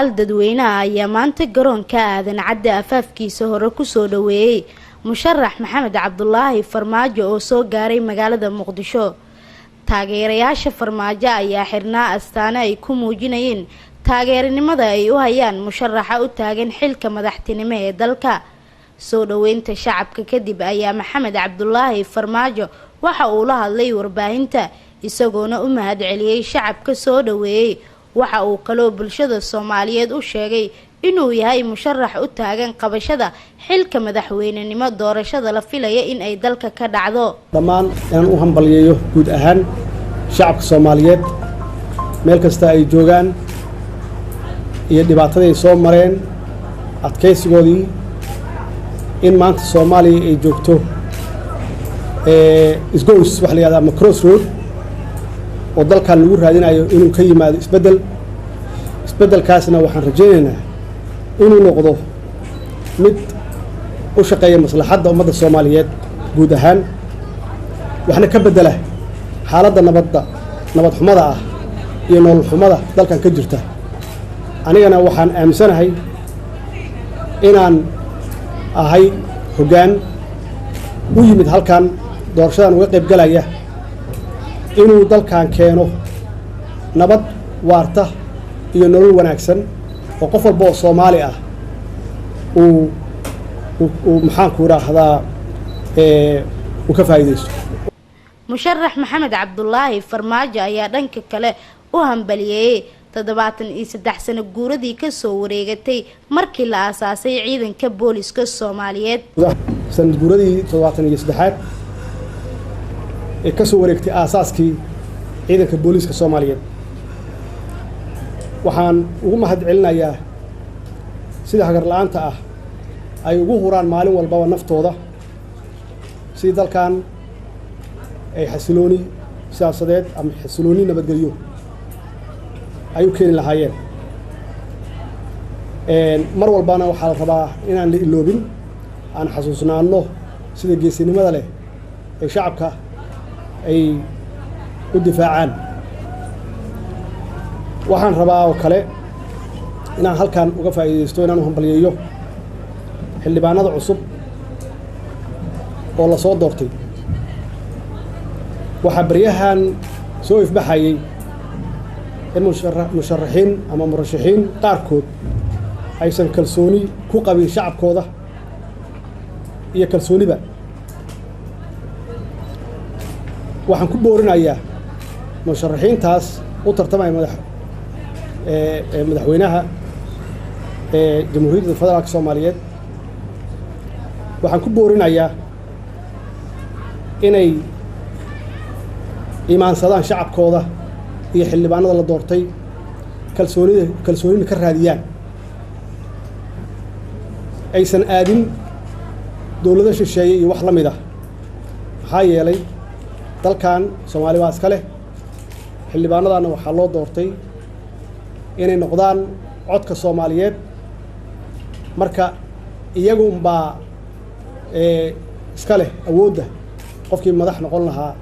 Dadweynaha ayaa maanta garoonka Aadan Cadde afaafkiisa hore kusoo dhaweeyey musharax Maxamed Cabdulaahi Farmaajo oo soo gaaray magaalada Muqdisho. Taageerayaasha Farmaajo ayaa xirnaa astaane ay ku muujinayeen taageeranimada ay u hayaan musharaxa u taagan xilka madaxtinimo ee dalka. Soo dhaweynta shacabka kadib ayaa Maxamed Cabdulaahi Farmaajo waxa uu la hadlay warbaahinta, isagoona u mahad celiyey shacabka soo dhaweeyey. Waxa uu kaloo bulshada Soomaaliyeed u sheegay inuu yahay musharax u taagan qabashada xilka madaxweynenimo doorashada la filaya in ay dalka ka dhacdo. Dhammaan inaan u hambalyeeyo guud ahaan shacabka Soomaaliyeed meel kasta ay joogaan iyo dhibaatadii ay soo mareen, adkaysigoodii, in maanta Soomaaliya ay joogto isgows waxa la yihahda ama cross road oo dalkan lagu raadinayo inuu ka yimaado isbeddel. Isbeddelkaasna waxaan rajaynaynaa inuu noqdo mid u shaqeeya maslaxadda ummadda Soomaaliyeed guud ahaan, waxna ka beddela xaaladda nabadda, nabad xumada ah iyo nolol xumada dalkan ka jirta. Anigana waxaan aaminsanahay inaan ahay hoggaan u yimid halkan doorashadan uga qayb galaya inuu dalkan keeno nabad waarta iyo nolol wanaagsan oo qof walba oo Soomaali ah uu maxaanku idhaahdaa uu ka faa'iidaysto. Musharax Maxamed Cabdulaahi Farmaajo ayaa dhanka kale u hambaliyeeyey 73 sano guuradii kasoo wareegatay markii la aasaasay ciidanka booliska Soomaaliyeed. Sanad guuradii 73aad ee kasoo wareegtay aasaaskii ciidanka booliiska Soomaaliyeed, waxaan ugu mahad celinayaa sida hagar la-aanta ah ay ugu huraan maalin walbaba naftooda sidii dalkan ay xasilooni siyaasadeed ama xasilooni nabadgelyo ay u keeni lahaayeen. Mar walbana waxaa la rabaa inaan la iloobin, aan xasuusnaanno sida geesinimada leh ay shacabka ay u difaacaan. Waxaan rabaa oo kale inaan halkan uga faa'iidaysto inaan u hambalyeeyo xildhibaanada cusub oo la soo doortay. Waxaa baryahan soo ifbaxayey in musharaxiin ama murashaxiin qaarkood aysan kalsooni ku qabin shacabkooda iyo kalsooniba. Waxaan ku boorinayaa musharaxiintaas u tartamaya madaxweynaha ee Jamhuuriyadda Federaalka Soomaaliyeed, waxaan ku boorinayaa inay imaansadaan shacabkooda iyo xildhibaanada la doortay, kalsoonida kalsoonina ka raadiyaan, aysan aadin dowlado shisheeye iyo wax la mid ah. Maxaa yeelay dalkan Soomaali baa iska leh, xildhibaanadaana waxaa loo doortay inay noqdaan codka Soomaaliyeed. Marka iyagu unbaa iska leh awoodda qofkii madax noqon lahaa.